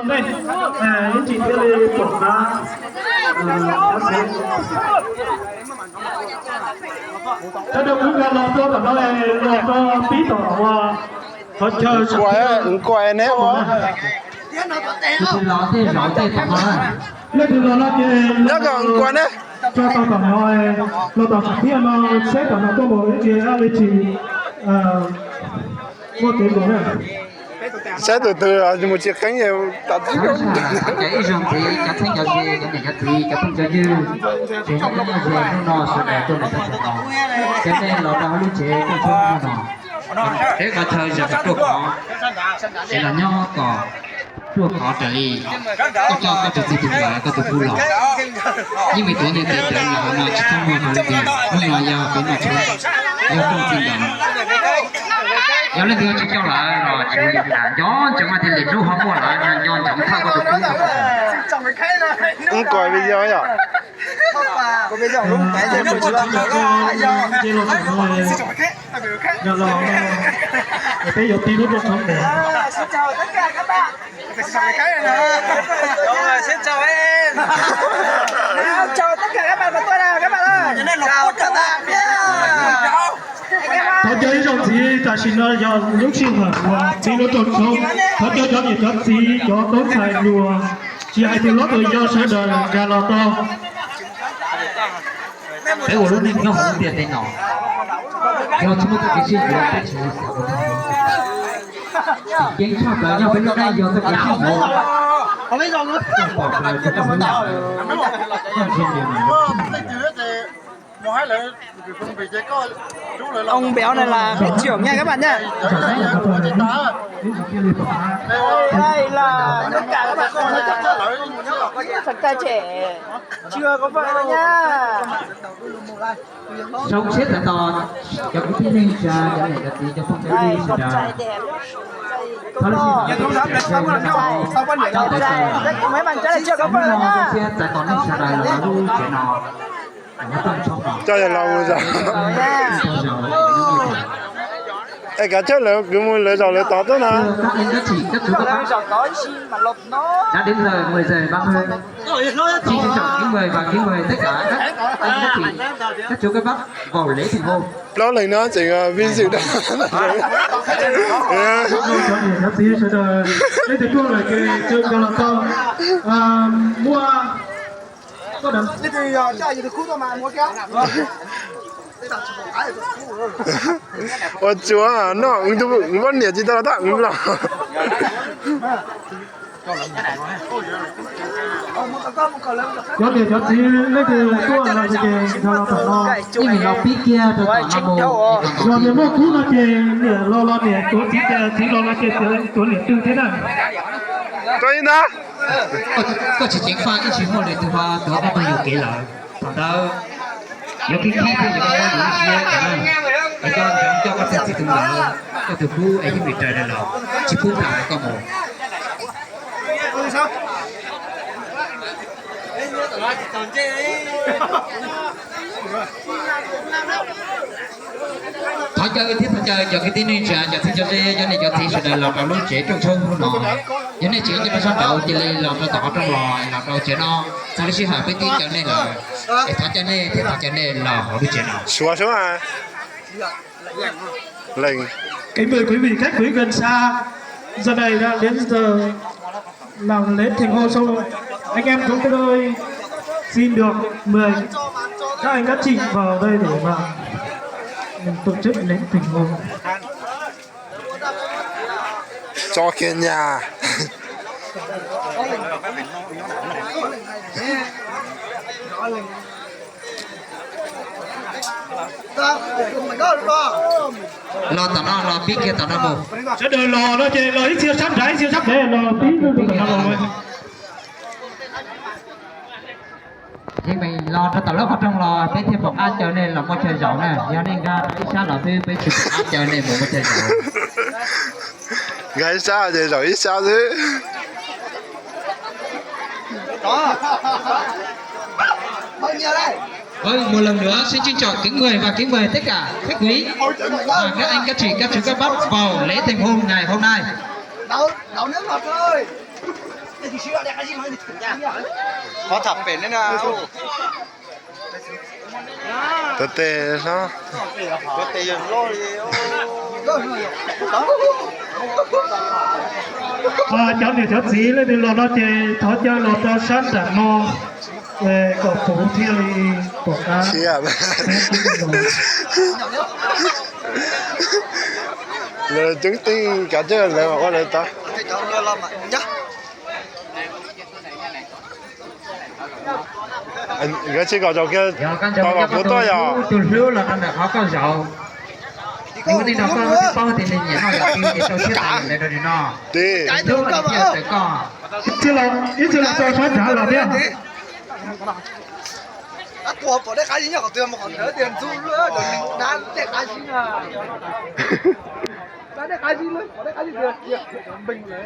Ib tsis thiaj li pom qab. Sawv daws kuj nkag los rau tom no, los rau pib tom qhov chaw. Nkuas neb os. Leej twg los no ces nyob kom nkuas ne. Tso tau tom no, los tom thiaj no, saib tom no tuaj mus ib tsis ab li tsis muaj kev nkuas na. Saib tus twg mus tsis qeeb tas tib. Cov ib zaug ntxiv cov txheeb cov ze, cov niam cov txiv, cov phooj cov ywg, tsev neeg nyob ze hnub no sawv daws tuaj mus txog txog no, cov nej los rau hauv lub tsev tuaj txog hnub no, peb qhov chaw zam kom ruaj khov, es los nyob kom ruaj khov raws li koj coj koj tus txij tus nkawm koj tus khub los. Yeej vim tuav ntiag teb rawv los hauv no tsis txhob muag rau leej twg. Hnub no yog peb noj tshoob, yog rooj txij nkawm. Yog leej twg tsis coj lawm los tsis ua li cas, nco ntsoov mas tias lwm hnub ho muaj lawm, nco ntsoov thawj koj tus khub. Nkuas video yom. Peb yuav pib lub rooj tshoob mus. Thov caw ib zaug ntxiv, tam sim no yog lub sij hawm uas pib lub rooj tshoob, thov caw cov niam cov txiv, cov tub ntxhais hluas, tsis hais tus hlob tus yau sawv daws nkag los tau. Peb ua lub neej nyob hauv lub ntiaj teb no, yog tsis muaj txoj kev sib yuav peb tsis li xav ua neej. Tseem ceeb tshaj plaws nyob peb lub neej yog txoj kev sib yuav. Pom plaws rau koj hlub, koj ntsia li mas Ông béo này là phải trưởng nha các bạn nha. Đây là tất cả các bạn không có trai trẻ, chưa có vợ đâu nha. Soo siab tag nrho cov kwv tij neej tsa, cov niam cov txiv, cov phooj cov ywg sawv daws. Thov lub sij hawm thiab txais tos nej sawv daws los lub tsev no. Coj los mus zaum. Es kav tsij lawv kwv mus lawv zaum lawv tod tuaj na. Đã đến giờ mười giờ ba mươi. Xin trân trọng kính mời và kính mời tất cả các anh các chị, các chú các bác vào lễ thành hôn. Plaub leeg no tseem vinh dự đó. Cov niam cov txiv sawv daws, leej twg tuaj lawm ces tseem nkag los tau. Muaj Ua tsuav noj, poj niam tsis tau los tag los. Cov niam cov txiv leej twg tuaj no ces nkag los tom no. Ib nim los pib kiag rau tom no mus. Yog tias muaj khub no ces niam los los niam, tuav txiv, txiv los los ces tuav niam twg thiab na. Koj tsis ceev faj ib tsis muaj lwm tus ho tuav koj tus yuam kev lawm. Thaum ntawd yuav khib khib thiab yuav muab yuav ib siab, es koj ntxeev coj koj tus txij tus nkawm, koj tus khub es yeej vim raws li los tsis pub tham rau koj mus. Thov caw thiab thov caw cov kwv tij neej tsa, cov txiv cov ze, cov niam cov txiv sawv daws los rau lub tsev rooj tshoob hnub no. Yog nej tseem nyob rau sab nraud cia li los rau tom qhov rooj los, los rau tsev no. Txog lub sij hawm peb twb caw nej lawm, es thov caw nej thiab thov caw nej los hauv lub tsev no. Suav suav. Kính mời quý vị khách quý gần xa, giờ này đã đến giờ làm lễ thành hôn xong rồi. Anh em chúng tôi xin được mời các anh các chị vào đây để mà mình tổ chức lễ thành hôn. Tso kiag nyas. Los tom no, los pib kiag tom no mus. Sawv daws los no ces los ib txhia sab nrad, ib txhia sab pem, los pib kiag tom no los. Yeej meem los rau tom lub qhov rooj los peb thiaj pom qab caw nej los muaj chaw zaum na. Yog nej nkag ib sab los xwb peb tsis pom qab caw nej mus muaj chaw zaum. Nkag ib sab ces zaum ib sab xwb. Vâng, một lần nữa xin trân trọng kính mời và kính mời tất cả khách quý và các anh, các chị, các chú, các bác vào lễ thành hôn ngày hôm nay. Đậu, đậu nước ngọt thôi. Qhov tham pem ne na. Tuav tes hlob. Cov niam cov txiv leej twg los no ces thov caw los rau sab nram no kom puv thiaj li pom qab. Lawv ceeb teej kav tsij lawv ua lawv tau. Nkawd tsis kom zaum kiag tau kom puv tuaj yog. Tus hlub los rau ntawm qhov koj zaum. Yus ua tij no koj twb paub tias nws nyiam noj yam twg ces rau siab tas yam ntawd rau nws noj. Tus hlub tiag tawm koj. Ib txhia los tau sab nrad los thiab. Pom dej qab zib nyob qhov twg, mus qhov ntawd tias ntxub lub dej qab zib na. Dej qab zib, pom dej qab zib tias npeeg lawm.